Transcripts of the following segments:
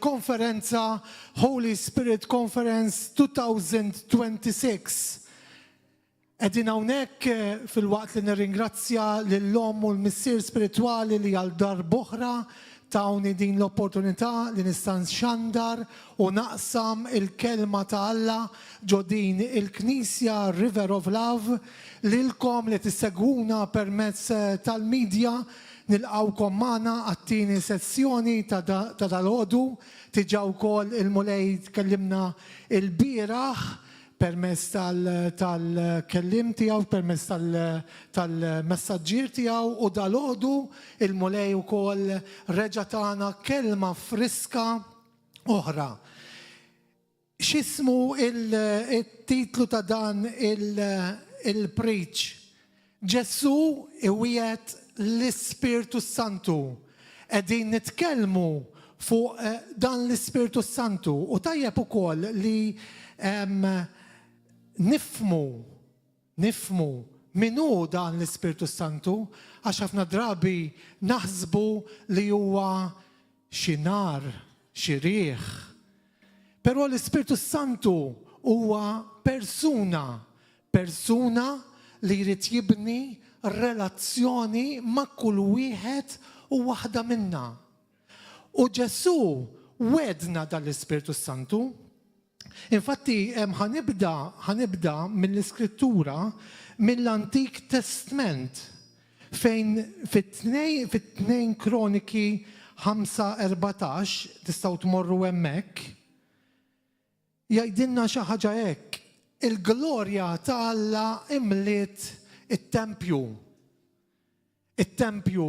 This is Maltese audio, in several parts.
il-konferenza Holy Spirit Conference 2026. Qegħdin hawnhekk filwaqt li nirringrazzja lill-Omm u l-Missier Spiritwali li għal darb'oħra tawni din l-opportunità li nista' nxandar u naqsam il-Kelma ta' Alla ġo din il-Knisja River of Love. Lilkom li tissegwuna permezz tal-media, nilqgħukom magħna għat-tieni sessjoni ta' dalgħodu. Diġà wkoll il-Mulej tkellimna l-bieraħ permezz tal-kelliem tiegħu, permezz tal-messaġġier tiegħu u dalgħodu il-Mulej ukoll reġa' tana kelma friska oħra. X'ismu il-titlu ta' dan il-preach? Ġesù iwiegħed l-Ispirtu s-Santu. Qegħdin nitkellmu fuq dan l-Ispirtu s-Santu u tajjeb ukoll li nifhmu nifhmu min hu dan l-Ispirtu s-Santu għax ħafna drabi naħsbu li huwa xi nar, xi riħ. Però l-Ispirtu s-Santu huwa persuna, persuna li jrid jibni relazzjoni ma' kull wieħed u waħda minna. U Ġesù wegħdna dan l-Ispirtu s-Santu. Infatti ħa nibda ħa nibda mill-Iskrittura mill-Antik Testment fejn fit-tnej fit-tnejn Kroniki 5:14 tistgħu tmorru hemmhekk jgħidilna xi ħaġa hekk, il-glorja ta' Alla imliet it-tempju. It-tempju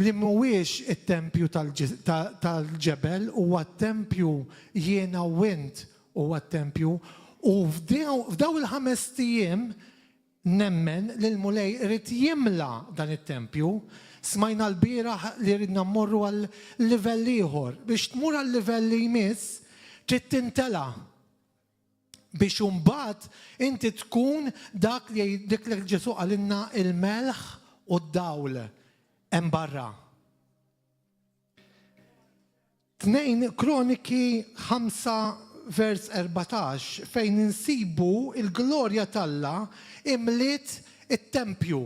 li mhuwiex it-tempju tal-ġebel huwa t-tempju jiena u int huwa t-tempju u f'dawn il-ħamest ijiem nemmen li l-Mulej irid jimla dan it-tempju. Smajna lbieraħ li ridna mmorru għal livell ieħor. Biex tmur għal livell li jmiss trid tintela'. Biex imbagħad inti tkun dak li dik li Ġesù qalilna il-melħ u d-dawl hemm barra. 2 Kroniki 5 vers 14 fejn insibu il-glorja t'Alla imliet it-tempju.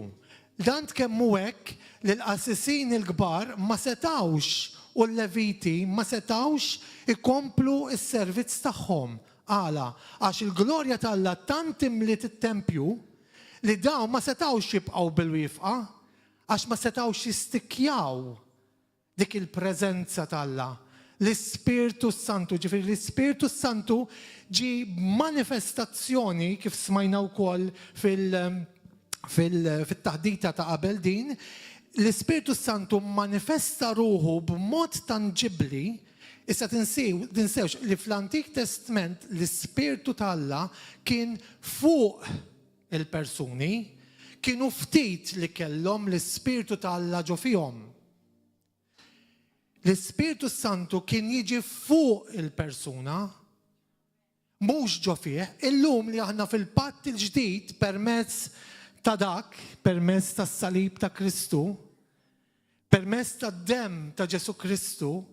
Tant kemm hu hekk li l-qassisin il-kbar ma setgħux u l-Leviti ma setgħux ikomplu s-servizz tagħhom. Għala? Għax il-glorja t'Alla tant imliet it-tempju li dawn ma setgħux jibqgħu bil-wieqfa għax ma setgħux jistikkjaw Dik il-preżenza t'Alla. L-Ispirtu s-Santu, ġifieri l-Ispirtu s-Santu ġie b'manifestazzjoni kif smajna wkoll fil- fit-taħdita ta' qabel din, l-Ispirtu s-Santu mmanifesta ruħu b'mod tanġibbli. Issa tinsewx li fl-Antik Testment l-Ispirtu t'Alla kien fuq il-persuni, kienu ftit li kellhom l-Ispirtu ta' Alla ġo fihom. L-Ispirtu s-Santu kien jiġi fuq il-persuna, mhux ġo fih. Illum li aħna fil-Patt il-Ġdid permezz ta' dak, permezz tas-salib ta' Kristu, Permezz tad-demm ta' Ġesù Kristu,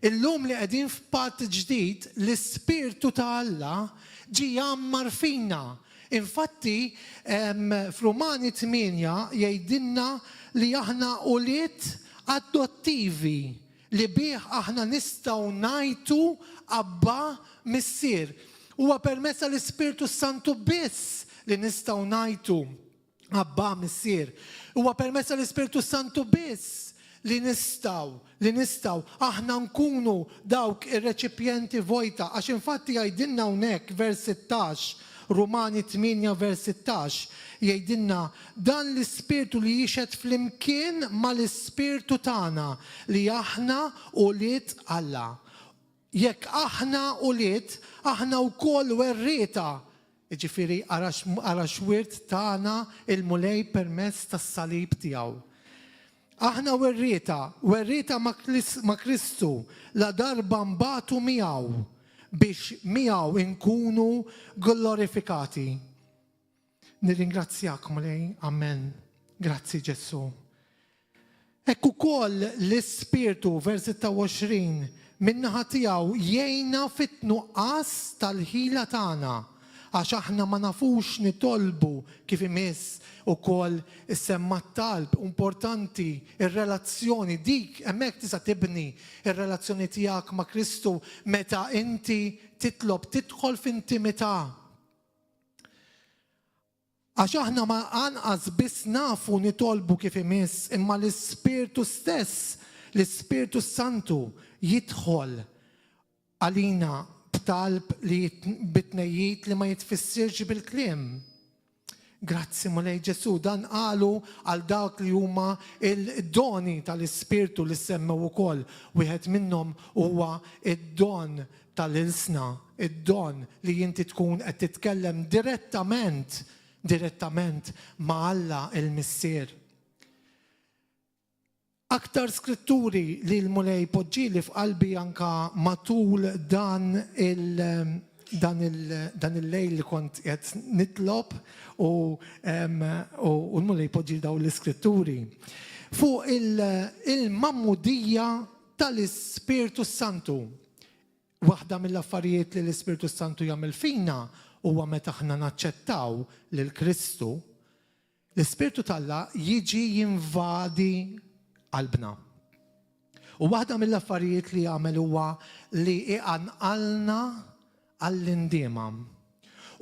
illum li qegħdin f'patt ġdid, l-Ispirtu ta' Alla ġie jgħammar fina. Infatti, f'Rumani 8 jgħidilna li aħna ulied adottivi li bih aħna nistgħu ngħajtu Abbà, Missier. Huwa permezz tal-Ispirtu s-Santu biss li nistgħu ngħajtu. Abbà, Missier. Huwa permezz tal-Ispirtu s-Santu biss li nistgħu, li nistgħu aħna nkunu dawk ir-reċipjenti vojta, għax infatti jgħidilna hawnhekk vers 16, Rumani 8 vers 16, jgħidilna dan l-Ispirtu li jixhed flimkien mal-ispirtu tagħna li aħna ulied Alla. Jekk aħna ulied, aħna wkoll werrieta, jiġifieri ara ara x'wirt tana l-Mulej permezz tas-salib tiegħu. Aħna werrieta, werrieta ma' Kristu, ladarba nbatu miegħu, biex miegħu nkunu glorifikati. Nirringrazzjak Mulej, amen. Grazzi Ġesù. Hekk ukoll l-Ispirtu, vers 26, min-naħa tiegħu jgħinna fit-nuqqas tal-ħila tagħna, għax aħna ma nafux nitolbu kif imiss ukoll issemma t-talb, importanti r-relazzjoni dik hemmhekk tista' tibni r-relazzjoni tiegħek ma' Kristu meta inti titlob, tidħol f'intimità. Għax aħna ma anqas biss nafu nitolbu kif imiss, imma l-Ispirtu stess, l-Ispirtu s-Santu, jidħol għalina b'talb li bi tnejjid li ma jitfissirx bil-kliem. Grazzi Mulej Ġesù, dan qalu għal dawk li huma il-doni tal-Ispirtu li semmew ukoll. Wieħed minnhom huwa id-don tal-ilsna, id-don li inti tkun qed titkellem direttament, direttament ma' Alla il-Missier. Aktar skritturi li l-Mulej poġġieli f'qalbi anka matul dan il- dan il dan il-lejl li kont qed nitlob u u l-Mulej poġġi dawn l-iskritturi. Fuq il-magħmudija tal-Ispirtu s-Santu. Waħda mill-affarijiet li l-Ispirtu s-Santu jagħmel fina huwa meta aħna naċċettaw lil Kristu, l-Ispirtu t'Alla jiġi jinvadi qalbna. U waħda mill-affarijiet li jagħmel huwa li iqanqalna għall-indiema.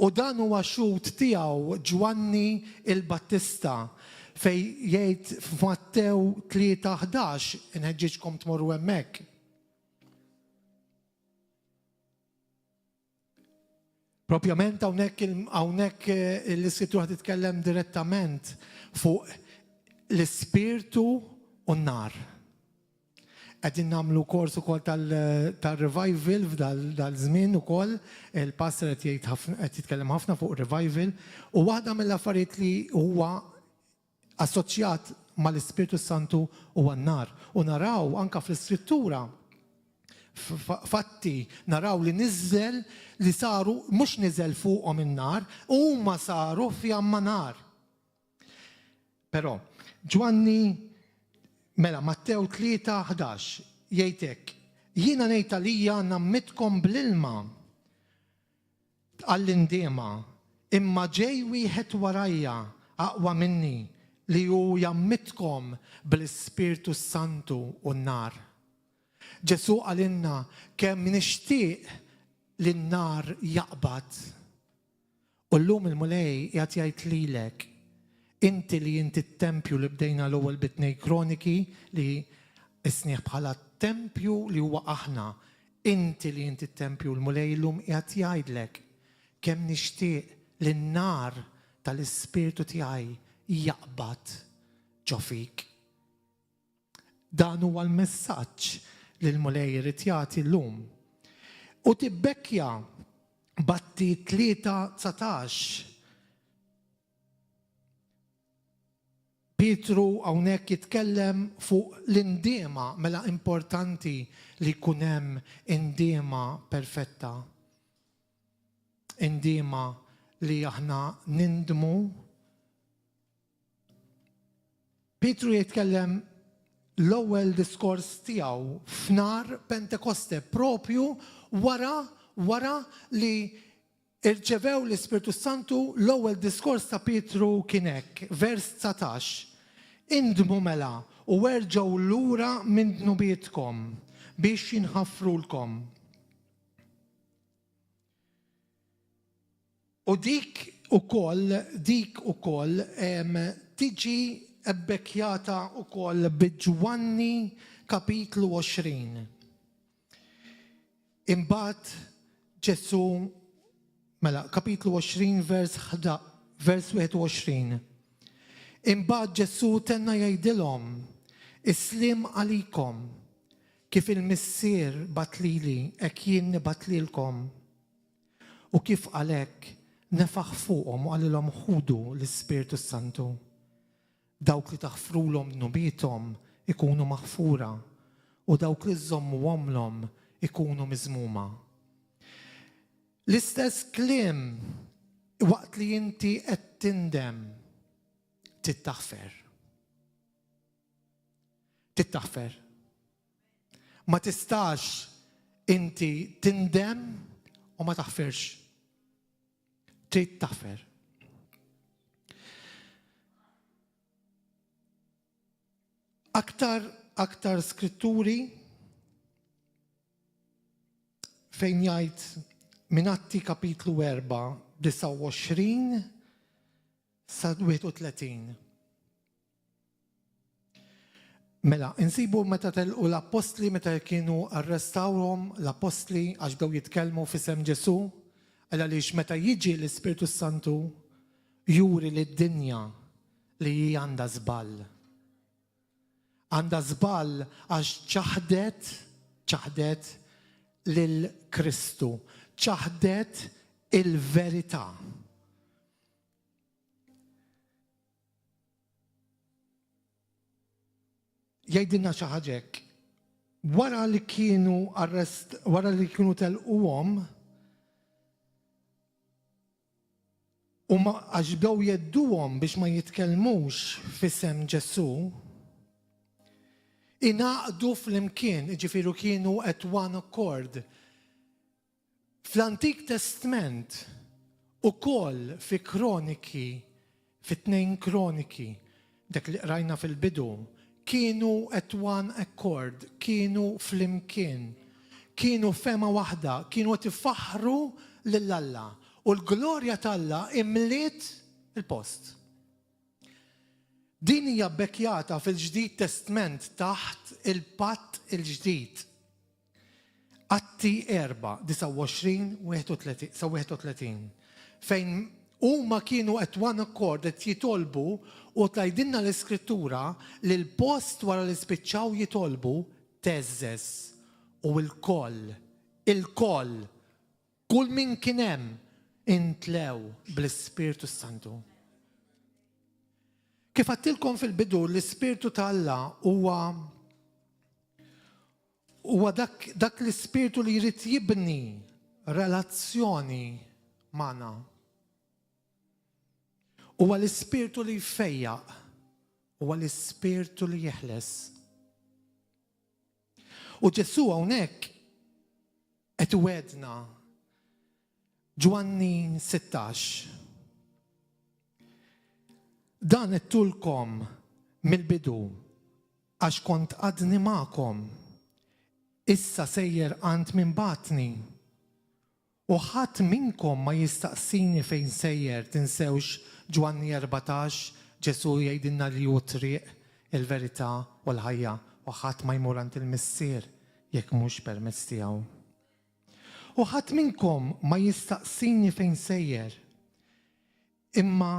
U dan huwa xhud tiegħu Ġwanni l-Battista fejn jgħid f'Mattew 3:11, inħeġġiġkom tmorru hemmhekk. Propjament hawnhekk hawnhekk eh, l-iskrittura titkellem direttament fuq l-ispirtu u n-nar. Qegħdin nagħmlu kors ukoll tal-revival f'dal-żmien ukoll, il-pastor qed jgħid ħafna qed jitkellem ħafna fuq revival u waħda mill-affarijiet li huwa assoċjat mal-Ispirtu Santu huwa n-nar. U naraw anka fl-Iskrittura fatti naraw li niżel li saru mhux niżel fuqhom in-nar, huma saru fjamma nar. Però, Ġwanni, mela Mattew 3:11 jgħid hekk, Jiena ngħid għalija ngħammidkom bl-ilma għall-indiema, imma ġej wieħed warajja aqwa minni li hu jgħammidkom bl-Ispirtu s-Santu u n-nar. Ġesù qalilna kemm nixtieq li n-nar jaqbad. U llum il-Mulej qiegħed jgħid lilek, inti li inti t-tempju li bdejna l-ewwel bi Tnejn Kroniki li qisnieh bħala t-tempju li huwa aħna, inti li inti t-tempju l-Mulej illum qiegħed jgħidlek kemm nixtieq li n-nar tal-Ispirtu tiegħi jaqbad ġo fik. Dan huwa l-messaġġ li l-Mulej irid jagħti llum. U tibbekkja b'Atti 3:19. Pietru hawnhekk jitkellem fuq l-indiema, mela importanti li jkun hemm indiema perfetta. Indiema li aħna nindmu Pietru jitkellem l-ewwel diskors tiegħu f'nhar Pentekoste, propju wara wara li rċevew l-Ispirtu Santu, l-ewwel diskors ta' Pietru kien hekk, vers 19. Indmu mela u erġgħu lura minn dnubietkom biex jinħafrulkom. U dik ukoll, dik ukoll tiġi bbekkjata ukoll bi Ġwanni kapitlu 20. Imbagħad Ġesù mela kapitlu 20 vers vers 21. Imbagħad Ġesù tenna jgħidilhom, Is-sliem għalikom, kif il-Missier bagħat lili, hekk jien nibgħat lilkom. U kif qal hekk, nefaħ fuqhom u qalilhom, Ħudu l-Ispirtu s-Santu. Dawk li taħfrulhom dnubiethom ikunu maħfura, u dawk li żżommuhomlhom ikunu miżmuma. L-istess kliem waqt li inti qed tindem trid taħfer. Trid taħfer. Ma tistax. inti tindem u ma taħfirx. Trid taħfer. Aktar aktar skritturi fejn jgħid minn Atti kapitlu 4, 29 sa 31. Mela, insibu meta telqu l-appostli, meta kienu arrestawhom l-appostli għax bdew jitkellmu f'isem Ġesù, għaliex meta jiġi l-Ispirtu Santu juri lid-dinja li hi għandha żball. Għandha żball għax ċaħdet, ċaħdet lil Kristu, ċaħdet il-verità. Jgħidilna xi ħaġa hekk. Wara li kienu arrest, wara li kienu telquhom, u ma għax bdew jedduhom biex ma jitkellmux f'isem Ġesù, ingħaqdu flimkien, jiġifieri kienu at one accord. Fl-Antik Testment ukoll fi Kroniki, fi 2 Kroniki, dak li qrajna fil-bidu, kienu at one accord, kienu flimkien, kienu fehma waħda, kienu qed ifaħħru lil Alla u l-glorja t'Alla imliet il-post. Din hija bbekkjata fil-Ġdid Testment taħt il-Patt il-Ġdid. Atti 4, 29 sa 31, fejn huma kienu at one accord qed jitolbu u tgħidilna l-Iskrittura li l-post wara li spiċċaw jitolbu theżżeż u lkoll, ilkoll, kull min kien hemm intlew bl-Ispirtu s-Santu. Kif għedtilkom fil-bidu l-Ispirtu ta' Alla huwa Huwa dak, dak l-ispirtu li jrid jibni relazzjoni magħna. Huwa l-ispirtu li jfejjaq, huwa l-ispirtu li jeħles. U Ġesù hawnhekk qed iwegħdna Ġwanni 16. Dan għedtulkom mill-bidu Għax kont għadni magħkom. Issa sejjer għand min bagħatni. U ħadd minnkom ma jistaqsini fejn sejjer, tinsewx Ġwanni 14, Ġesù jgħidilna li hu t-triq, il-verità u l-ħajja u ħadd ma jmur għand il-Missier jekk mhux permezz tiegħu. U ħadd minnkom ma jistaqsini fejn sejjer. Imma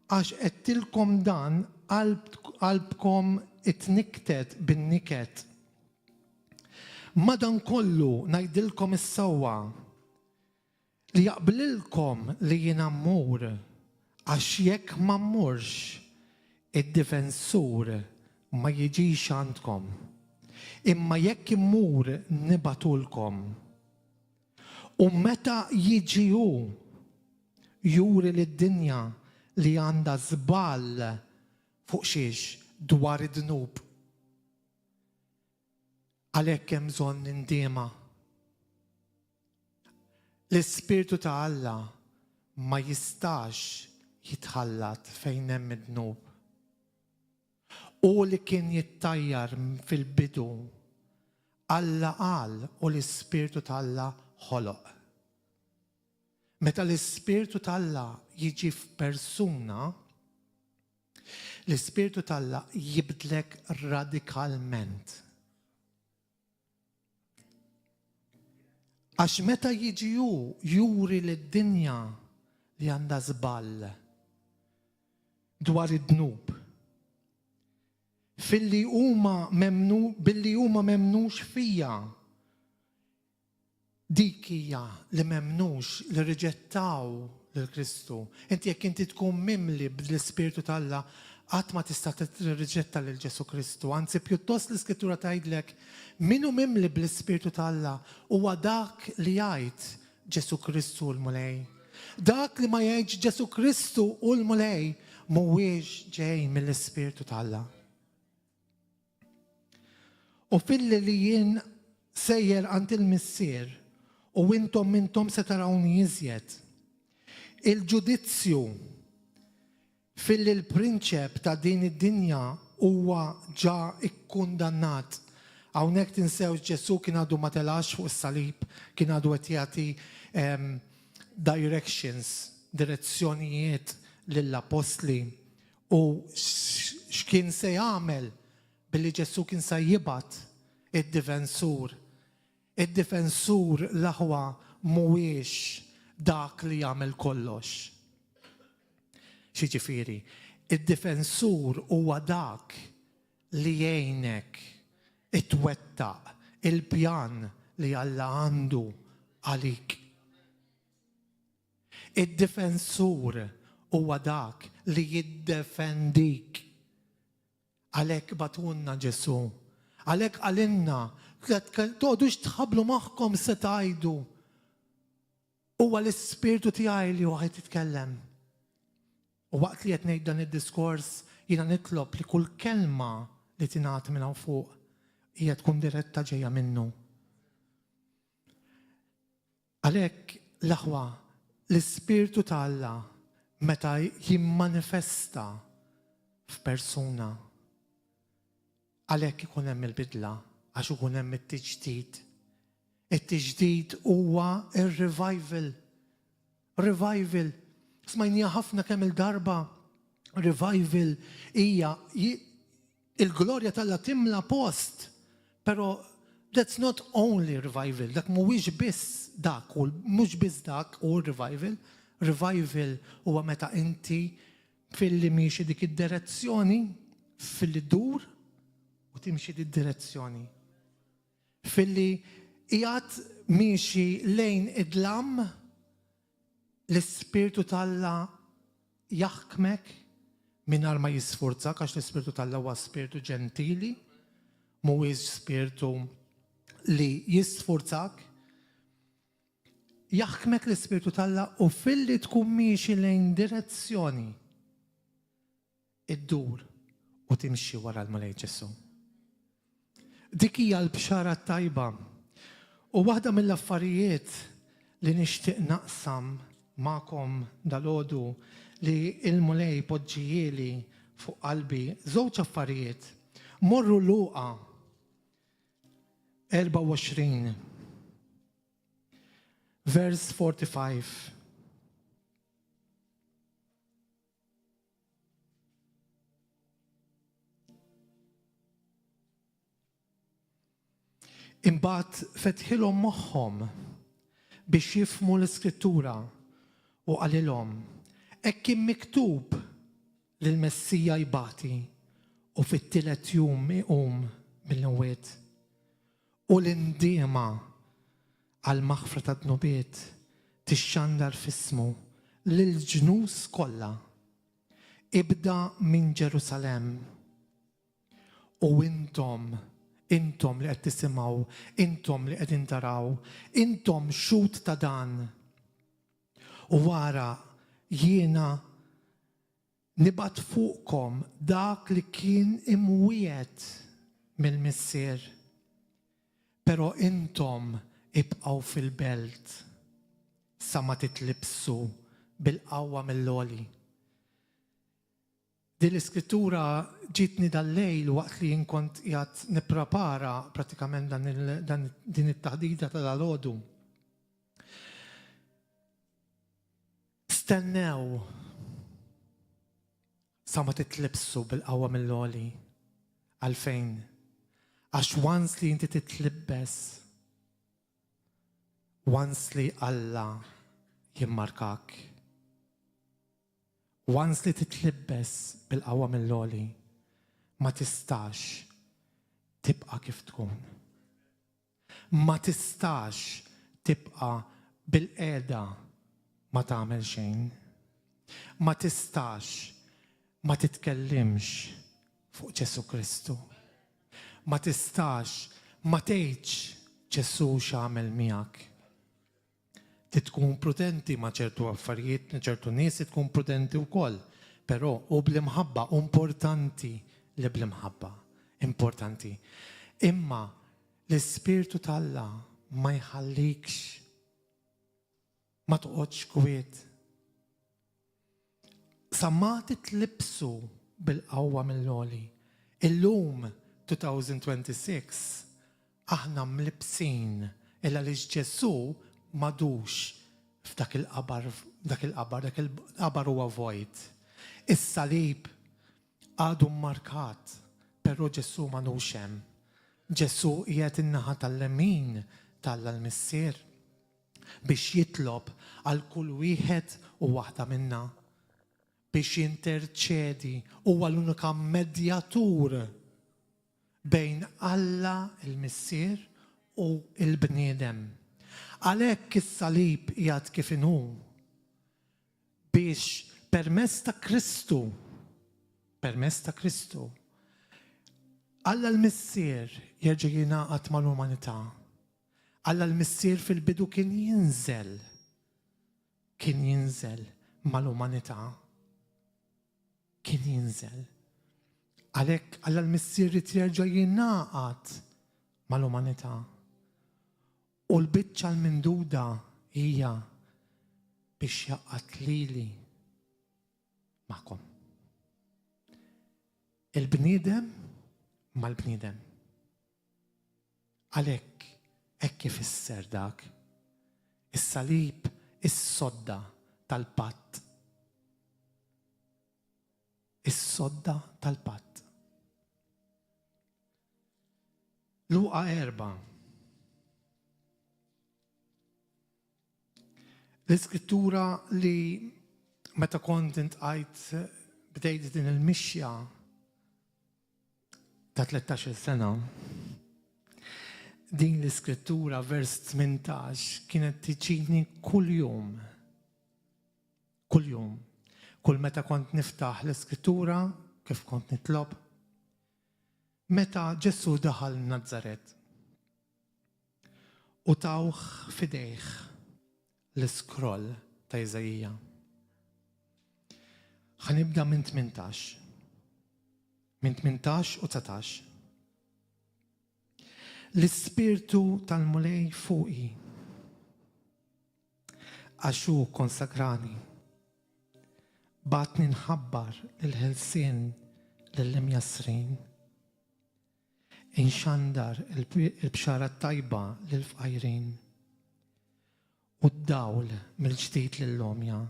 għax għedtilkom dan, qalbkom itnikktet bin-niket. Madankollu ngħidilkom is-sewwa, li jaqblilkom li jiena mmur, għax jekk ma mmurx, id-Difensur ma jiġix għandkom. Imma jekk immur nibagħtulkom. U meta jiġi hu, juri lid-dinja li għandha żball fuq xiex? Dwar id-dnub. Għalhekk hemm bżonn indiema. L-Ispirtu ta' Alla ma jistax jitħallat fejn hemm id-dnub. Hu li kien jittajjar fil-bidu, Alla qal u l-Ispirtu t'Alla ħoloq. Meta l-Ispirtu t'Alla jiġi f'persuna, l-Ispirtu t'Alla jibdlek radikalment. Għax meta jiġi hu juri lid-dinja li għandha żball dwar id-dnub. Filli huma m'emmnu billi huma m'emmnux fija. Dik hija li m'emmnux, li rriġettaw lil Kristu. Inti jekk inti tkun mimli bl-Ispirtu t'Alla, qatt ma tista' tirriġetta lil Ġesù Kristu. Anzi, pjuttost l-Iskrittura tgħidlek, min hu mimli bl-Ispirtu t'Alla huwa dak li jgħid Ġesù Kristu hu l-Mulej. Dak li ma jgħidx Ġesù Kristu hu l-Mulej mhuwiex ġej mill-Ispirtu t'Alla. U filli li jien. sejjer għand il-Missier u intom m'intom se tarawni iżjed. Il-ġudizzju filli l-prinċep ta' din id-dinja huwa ġa kkundannat. Hawnhekk tinsewx Ġesù kien għadu ma telax fuq is-salib, kien għadu qed jagħti directions, direzzjonijiet lill-appostli u x'kien se jagħmel billi Ġesù kien sa jibgħat id-difensur. Id-difensur l-aħwa mhuwiex dak li jagħmel kollox. X'jiġifieri? Id-difensur huwa dak li jgħinek itwettaq il-pjan li Alla għandu għalik. Id-difensur huwa dak li jiddefendik. Għalhekk bagħtulna Ġesù. Għalhekk qalilna, toqgħodux tħabblu moħħkom se tgħidu. Huwa l-Ispirtu tiegħi li huwa qed jitkellem. U waqt li qed ngħid dan id-diskors, jiena nitlob li kull kelma li tingħad minn hawn fuq hija tkun diretta ġejja minnu. Għalhekk, l-aħwa, l-Ispirtu ta' Alla meta jimmanifesta f'persuna, għalhekk ikun hemm il-bidla, għax ikun hemm it-tiġdid. It-tiġdid huwa r-revival. Revival. Smajniha ħafna kemm il-darba. Revival hija il-glorja t'Alla timla post, però that's not only revival, dak mhuwiex biss dak u mhux biss dak hu revival. Revival huwa meta inti filli miexi dik id-direzzjoni, filli ddur u timxi did-direzzjoni. Filli qiegħed miexi lejn id-dlam, l-Ispirtu t'Alla jaħkmek mingħajr ma jisfurzak għax l-Ispirtu t'Alla huwa spirtu ġentili, mhuwiex spirtu li jisfurzak. Jaħkmek l-Ispirtu t'Alla u filli tkun miexi lejn direzzjoni iddur u timxi wara l-Mulej Ġesù. Dik hija l-bxara t-tajba. U waħda mill-affarijiet li nixtieq naqsam magħkom dalgħodu li l-Mulej poġġijieli fuq qalbi, żewġ affarijiet. Morru Luqa 24, vers 45. Imbagħad fetħilhom moħħhom biex jifhmu l-Iskrittura u qalilhom, Hekk kien miktub li l-Messija jbati u fit-tielet jum iqum mill-imwiet, u l-indiema għall-maħfra tad-dnubiet tixxandar f'ismu lill-ġnus kollha. Ibda minn Ġerusalemm. U intom, intom li qed tisimgħu, intom li qegħdin taraw, intom xhud ta' dan. U ara, jiena nibgħat fuqkom dak li kien imwiegħed mill-Missier. Però intom ibqgħu fil-belt sa ma titlibsu bil-qawwa mill-għoli. Din l-iskrittura ġietni dal-lejl waqt li jien kont qiegħed nipprepara pratikament dan din it-taħdita ta' dalgħodu. Stennew sa ma titlibsu bil-qawwa mill-għoli. Għalfejn? Għax once li inti titlibbes, once li Alla jimmarkak, Once li titlibbes bil-qawwa mill-għoli, ma tistax tibqa' kif tkun. Ma tistax tibqa' bilqiegħda ma tagħmel xejn. Ma tistax ma titkellimx fuq Ġesù Kristu. Ma tistax ma tgħidx Ġesù x'għamel miegħek. Trid tkun prudenti ma' ċertu affarijiet, ma' ċertu nies trid tkun prudenti wkoll, però u bl-imħabba, u importanti li bl-imħabba, importanti. Imma L-Ispirtu t'Alla ma jħallikx ma toqgħodx kwiet. Sa ma titlibsu bil-qawwa mill-għoli. Illum 2026 aħna mlibbsin il għaliex Ġesù m'għadux f'dak il-qabar, dak il-qabar, dak il-qabar huwa vojt. Is-salib għadu mmarkat, però Ġesù m'għadux hemm. Ġesù qiegħed in-naħa tal-lemin t'Alla l-Missier biex jitlob għal kull wieħed u waħda minna, biex jinterċedi, huwa l-unika medjatur bejn Alla l-Missier u l-bniedem. Għalhekk is-salib qiegħed kif inhu, biex permezz ta' Kristu, permezz ta' Kristu, Alla l-Missier jerġa' jingħaqad mal-umanità. Alla l-Missier fil-bidu kien jinżel, kien jinżel mal-umanità. Kien jinżel. Għalhekk Alla l-Missier ried jerġa' jingħaqad mal-umanità. U l-biċċa l-minduda hija biex jgħaqqad lili magħkom. Il-bniedem mal-bniedem. Għalhekk hekk ifisser dak. Is-salib is-sodda tal-patt. Is-sodda tal-patt. Luqa 4. L-iskrittura li meta kont intqajt bdejt din il-mixja ta' 13-il sena, din l-iskrittura vers 18 kienet tiġini kuljum. Kuljum. Kull meta kont niftaħ l-iskrittura, kif kont nitlob, meta Ġesù daħal Nazaret u tawh f'idejh l-iskroll ta' Iżaija. Ħa nibda minn 18. Minn 18 u 19. L-Ispirtu tal-Mulej fuqi għax hu kkonsagrani. Bagħatni nħabbar il-ħelsien lill-imjassrin. Inxandar il-bxara t-tajba lill-fqajrin u d-dawl mill-ġdid lill-għomja.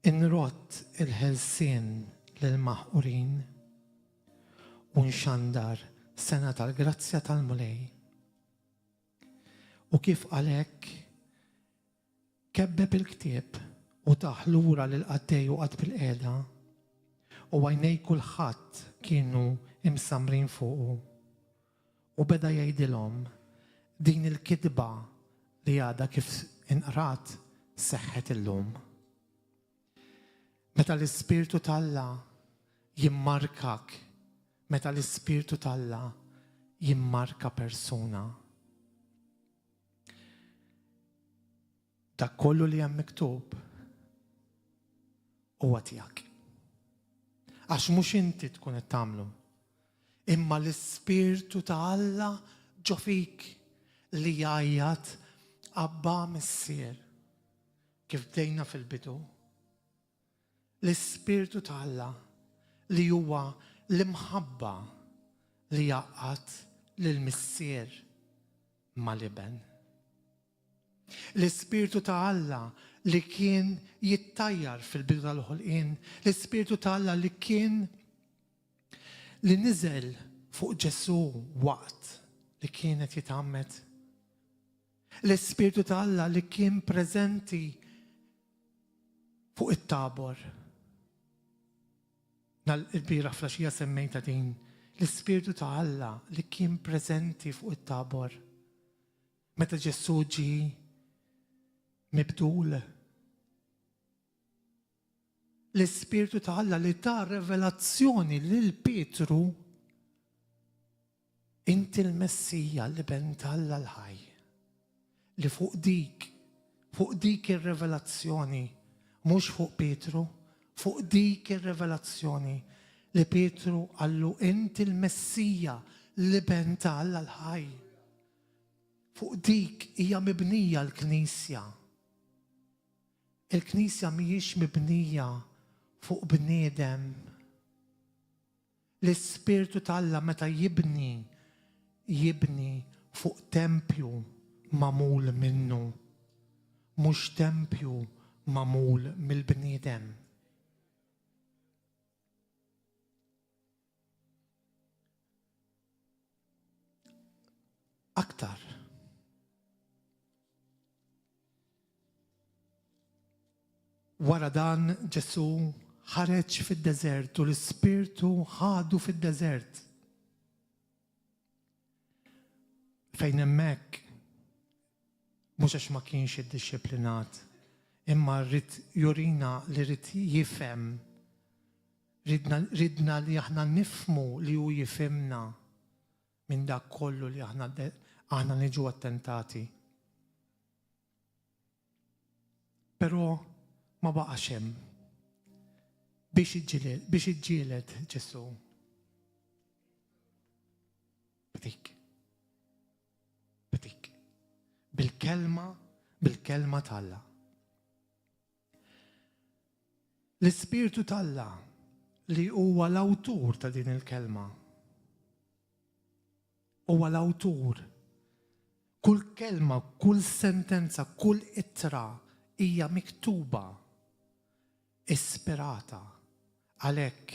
Inrodd il-ħelsien lill-maħqurin u nxandar sena tal-grazzja tal-Mulej. U kif qal hekk, kebbeb il-ktieb u tah lura lill-qaddej u qagħad bilqiegħda, u għajnej kulħadd kienu imsammrin fuqu. U beda jgħidilhom, Din il-kitba li għadha kif inqrat seħħet illum. Meta l-Ispirtu t'Alla jimmarkak, meta l-Ispirtu t'Alla jimmarka persuna. Dak kollu li hemm miktub huwa tiegħek. Għax mhux inti tkun qed tagħmlu, imma l-Ispirtu ta' Alla ġo fik li jgħajjat Abba Missier. Kif bdejna fil-bidu. L-Ispirtu ta' Alla li huwa l-imħabba li jgħaqqad lill-Missier mal-Iben. L-Ispirtu ta' Alla li kien jittajjar fil-bidu tal-ħolqien, l-Ispirtu ta' Alla li kien li niżel fuq Ġesù waqt li kien qed jitgħammed. L-Ispirtu ta' Alla li kien preżenti fuq it-Tabor. Il-bieraħ flaxija semmejta din, l-Ispirtu ta' Alla li kien preżenti fuq it-Tabor. Meta Ġesù ġie mibdul, l-Ispirtu ta' Alla li ta revelazzjoni lil Pietru, Inti l-Messija, l-Iben t'Alla l-ħaj, li fuq dik, fuq dik ir-revelazzjoni, mhux fuq Pietru, fuq dik ir-revelazzjoni li Pietru qallu inti l-Messija. L-Iben ta' Alla l-ħaj. Fuq dik hija mibnija l-Knisja. Il-Knisja mhijiex mibnija fuq bniedem. L-Ispirtu t'Alla meta jibni, jibni fuq tempju magħmul minnu, mhux tempju magħmul mill-bniedem. Aktar. Wara dan Ġesù ħareġ fid-deżert u l-Ispirtu ħadu fid-deżert. Fejn hemmhekk mhux għax ma kienx iddixxiplinat, imma rrid jurina li rrid jifhem. Ridna, ridna li aħna nifhmu li hu jifhimna minn dak kollu li aħna aħna niġu attentati. Però ma baqax hemm biex iġġieled, biex iġġieled Ġesù. B'dik. B'dik. Bil-kelma, bil-kelma t'Alla. L-Ispirtu t'Alla li huwa l-awtur ta' din il-kelma. Huwa l-awtur. Kull kelma, kull sentenza, kull ittra hija miktuba, ispirata. Għalhekk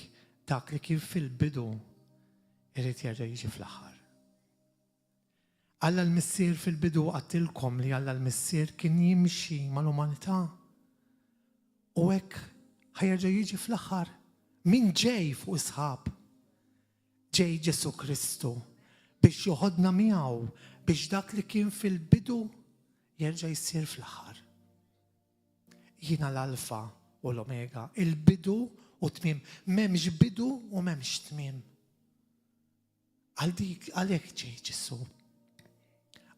dak li kien fil-bidu irid jerġa' jiġi fl-aħħar. Alla l-Missier fil-bidu għadtilkom li Alla l-Missier kien jimxi mal-umanità. U hekk ħa jerġa' jiġi fl-aħħar. Min ġej fuq is-sħab? Ġej Ġesù Kristu biex joħodna miegħu biex dak li kien fil-bidu jerġa' jsir fl-aħħar. Jiena l-Alfa u l-Omega, il-bidu u t-tmiem. M'hemmx bidu u m'hemmx tmiem. Għal dik, għalhekk ġej Ġesù.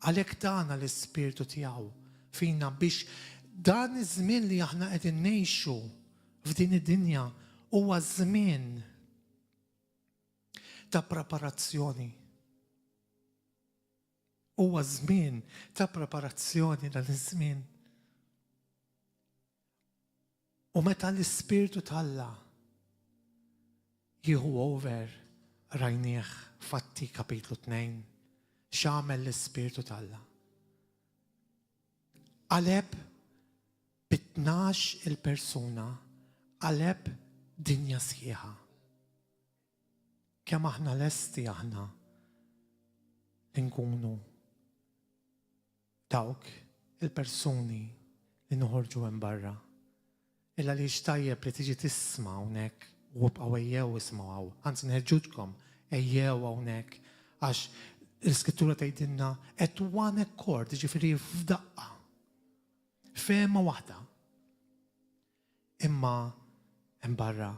Għalhekk tana l-Ispirtu tiegħu fina biex dan iż-żmien li aħna qegħdin ngħixu f'din id-dinja huwa żmien ta' preparazzjoni. Huwa żmien ta' preparazzjoni dan iż-żmien. U meta l-Ispirtu t'Alla jieħu over, rajnieh f'Atti kapitlu 2, x'għamel l-Ispirtu t'Alla. Qaleb bi 12 il-persuna, qaleb dinja sħiħa. Kemm aħna lesti aħna li nkunu dawk il-persuni li noħorġu hemm barra. Il għaliex tajjeb li tiġi tisma' hawnhekk u ibqgħu ejjew ismgħu hawn. Anzi nħeġġuġkom ejjew hawnhekk għax l-Iskrittura tgħidilna at one accord, jiġifieri f'daqqa. Fehma waħda. Imma hemm barra,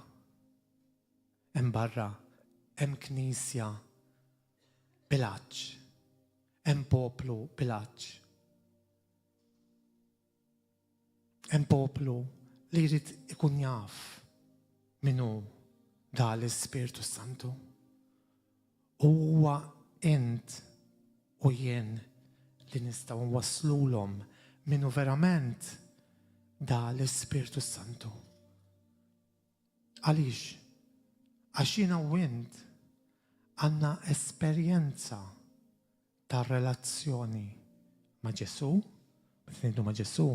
hemm barra, hemm knisja bil-għatx. Hemm poplu bil-għatx. Hemm poplu li jrid ikun jaf min hu da l-Ispirtu Santu. U huwa int u jien li nistgħu nwasslulhom min hu verament da l-Ispirtu Santu. Għaliex? Għax jiena u int għandna esperjenza ta' relazzjoni ma' Ġesù, meta ngħidu ma' Ġesù,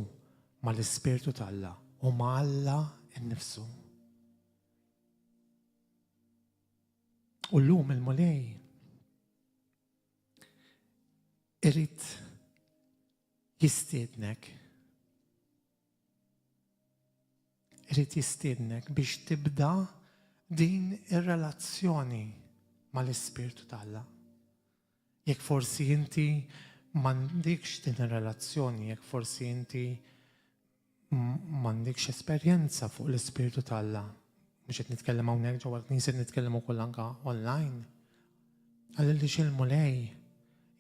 mal-Ispirtu t'Alla u ma' Alla nnifsu. U llum il-Mulej irid jistiednek Irid jistiednek biex tibda din ir-relazzjoni mal-Ispirtu t'Alla. Jekk forsi inti m'għandikx din ir-relazzjoni, jekk forsi inti m'għandikx esperjenza fuq l-Ispirtu t'Alla, mhux qed nitkellem hawnhekk ġewwa l-Knisja qed nitkellem ukoll anke online. Għaliex il-Mulej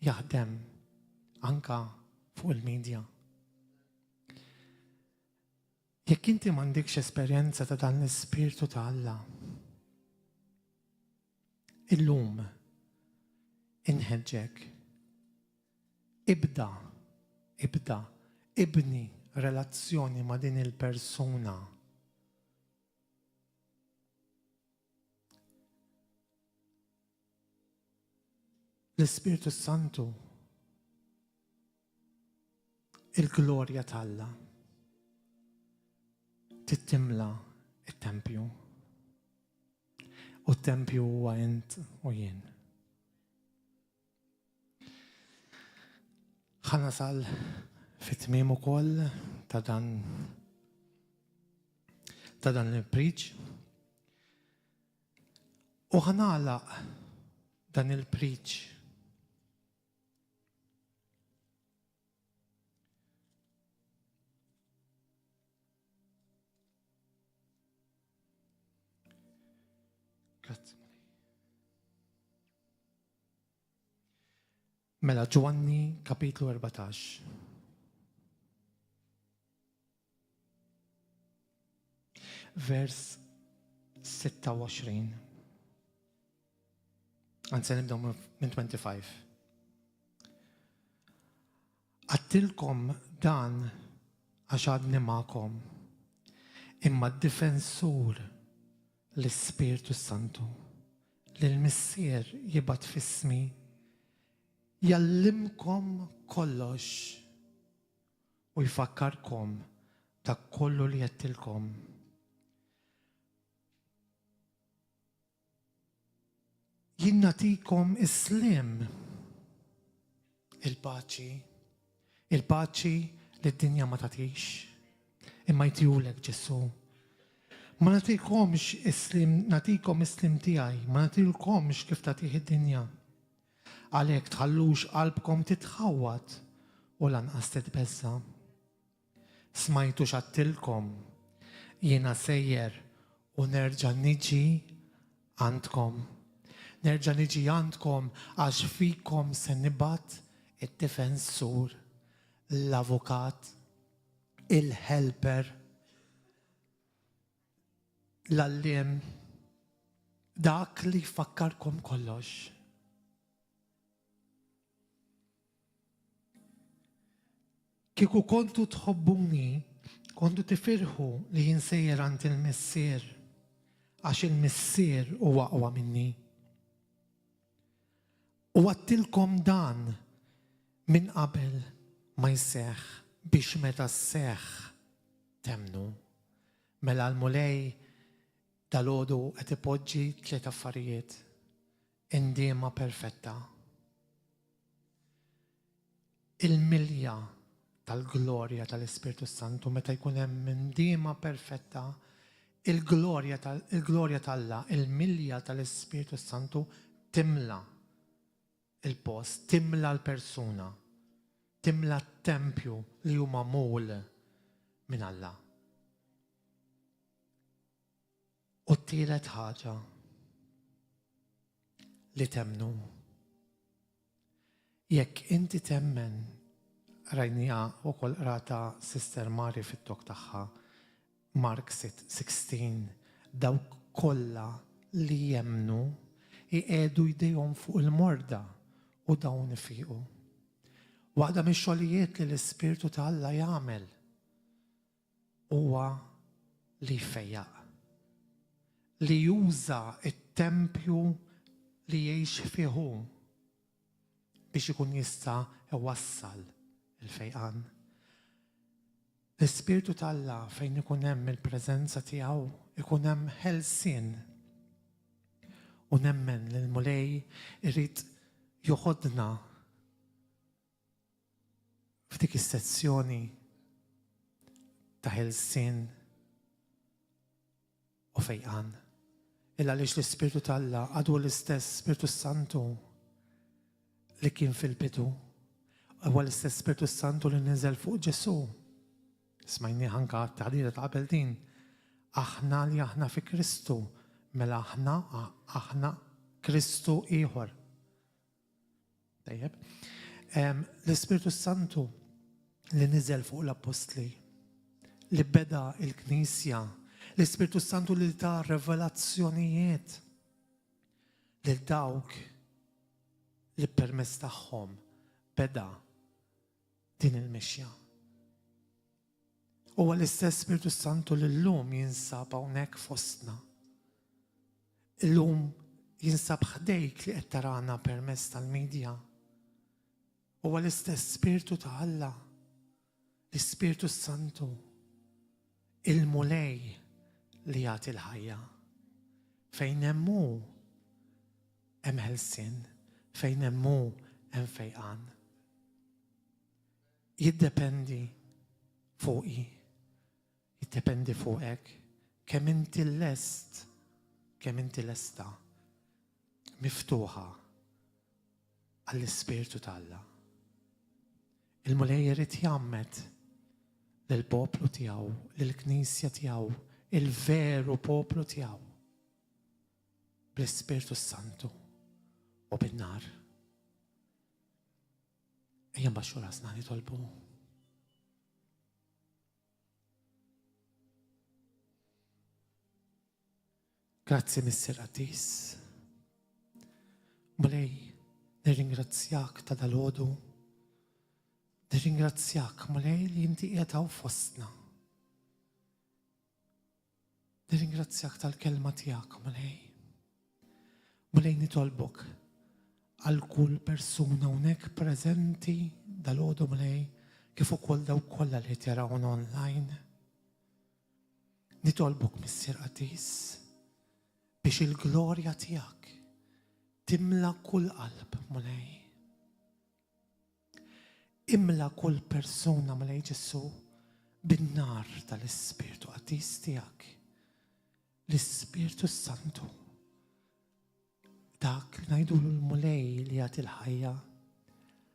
jaħdem anka fuq il-media. Jekk inti m'għandikx esperjenza ta' dan l-Ispirtu ta' Alla, illum Inħeġġek. Ibda, ibda, ibni relazzjoni ma' din il-persuna. L-Ispirtu Santu il-glorja t'Alla tittimla it-tempju. U t-tempju huwa int u jien. Ħa nasal fit-tmiem ukoll ta' dan ta' dan il-preach. U ħa nagħlaq dan il-preach Grazzi. Mela Ġwanni kapitlu 14. Vers 26. Anzi nibdew minn 25. Għattilkom dan għax għadni magħkom, imma d-difensur l-Ispirtu Santu, li l-Missier jibgħat f'ismi, jgħallimkom kollox u jfakkarkom dak kollu li għedtilkom. Jien nagħtikom is-sliem, il-paċi, il-paċi li d-dinja ma tagħtix, imma jtihulek Ġesù. Ma nagħtikomx is-sliem, nagħtikom is-sliem tiegħi, ma nagħtilkomx kif tagħtih id-dinja. Għalhekk tħallux qalbkom titħawwad u lanqas titbeżża'. Smajtu x'għedtilkom, Jiena sejjer u nerġa' niġi għandkom. Nerġa' niġi għandkom għax fikom se nibgħat id-difensur, l-avukat, il-helper, l-għalliem, dak li jfakkarkom kollox. Kieku kontu tħobbuni, kontu tifirħu li jien sejjer għand il-Missier, għax il-Missier huwa aqwa minni. U għattilkom dan minn qabel ma jseħħ biex meta sseħħ temmnu. Mela l-Mulej dalgħodu qed ipoġġi tliet affarijiet. Indiema perfetta. Il-milja tal-glorja tal-Ispirtu Santu meta jkun hemm indiema perfetta, il-glorja tal-glorja t'Alla, il-milja tal-Ispirtu Santu timla il-post, timla l-persuna, timla t-tempju li hu magħmul minn Alla. U t-tielet ħaġa li temmnu. Jekk inti temmen, rajniha wkoll qrata Sister Mari fit-talk tagħha, Mark 16, dawk kollha li jemmnu jqiegħdu jdejhom fuq il-morda u dawn ifiqu. Waħda mix-xogħlijiet li l-Ispirtu ta' Alla jagħmel huwa li jfejjaq, li juża t-tempju li jgħix fih hu biex ikun jista' jwassal il-fejqan. L-Ispirtu t'Alla fejn ikun hemm il-preżenza tiegħu ikun hemm ħelsien. U nemmen li l-Mulej irid joħodna f'dik is-sezzjoni ta' ħelsien u fejqan. Il għaliex l-Ispirtu t'Alla għadu l-istess Spirtu Santu li kien fil-bidu. Huwa l-istess Spirtu Santu li niżel fuq Ġesù. Smajni anka taħdita ta' qabel din. Aħna li aħna fi Kristu, mela aħna aħna Kristu ieħor. Tajjeb. L-Ispirtu Santu li niżel fuq l-appostli, li beda il-Knisja, l-Ispirtu Santu li ta' revelazzjonijiet lil dawk. li permezz tagħhom beda din il-mixja. Huwa l-istess Spirtu Santu li llum jinsab hawnhekk fostna. Illum jinsab ħdejk li qed tarana permezz tal-medja. Huwa l-istess Spirtu ta' Alla, l-Ispirtu Santu, il-Mulej li jagħti l-ħajja. Fejn hemm hu hemm ħelsien, fejn hemm hu hemm fejqan. Jiddependi fuqi, jiddependi fuqek, kemm inti lest, kemm inti lesta, miftuħa għall-Ispirtu t'Alla. Il-Mulej irid jgħammed lill-poplu tiegħu, lill-Knisja tiegħu, il-veru poplu tiegħu, bl-Ispirtu s-Santu u bin-nar. Ejja nbaxxu rasna nitolbu. Grazzi Missier Qaddis. Mulej, nirringrazzjak ta' dalodu. Nirringrazzjak, Mulej, li inti qiegħed hawn fostna. Nirringrazzjak tal-kelma tiegħek, Mulej. Mulej nitolbok għal kull persuna hawnhekk preżenti dalgħodu Mulej kif ukoll dawk kollha li qed jarawna online. Nitolbok Missier Qaddis biex il-glorja tiegħek timla kull qalb Mulej. Imla kull persuna, Mulej Ġesù, bin-nar tal-Ispirtu Qaddis tiegħek, l-Ispirtu s-Santu. Dak li ngħidulu l-Mulej li jagħti l-ħajja,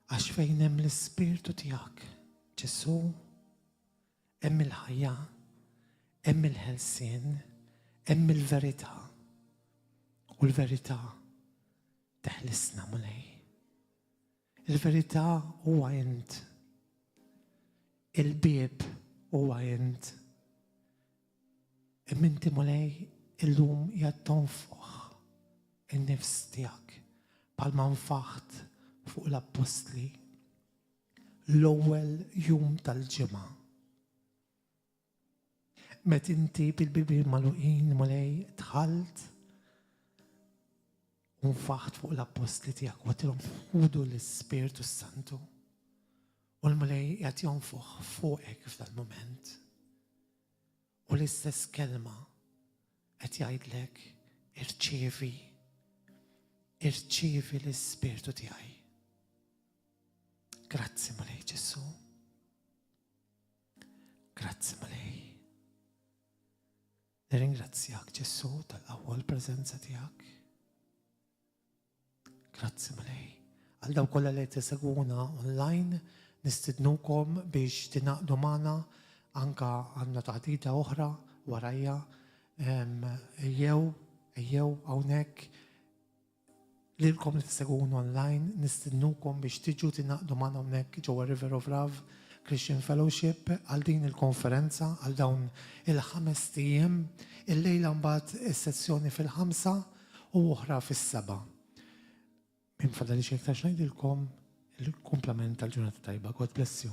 għax fejn hemm l-Ispirtu tiegħek, Ġesù, hemm il-ħajja, hemm il-ħelsien, hemm il-verità. U l-verità teħlisna, Mulej. Il-verità huwa int. Il-bieb huwa int. Imma inti Mulej illum qiegħed tonfoħ in-nifs tiegħek bħalma nfaħt fuq l-appostli l-ewwel jum tal-ġimgħa. Met inti bil-bibien magħluqin, Mulej, dħalt u nfaħt fuq l-appostli tiegħek u għedtilhom ħudu l-Ispirtu s-Santu. U l-Mulej qiegħed jonfoħ fuqek f'dal-mument. U l-istess kelma qed jgħidlek irċievi, irċievi l-Ispirtu tiegħi. Grazzi Mulej Ġesu. Grazzi Mulej. Nirringrazzjak Ġesu tal-qawwa l-preżenza tiegħek. Grazzi Mulej. Għal dawk kollha li tisegwuna online, nistidnukom biex tingħaqdu magħna anka għandna taħdita oħra warajja ejjew ejjew hawnhekk Lilkom li tissegwuna online, nistidnukom biex tiġu tingħaqdu magħna hawnhekk ġewwa River of Love Christian Fellowship għal din il-konferenza għal dawn il-ħamest ijiem. Illejla mbagħad is-sessjoni fil-ħamsa u oħra fis-sebgħa. Min fadalli xi iktar x'ngħidilkom, il-kumplament tal-ġurnata tajba. God bless you.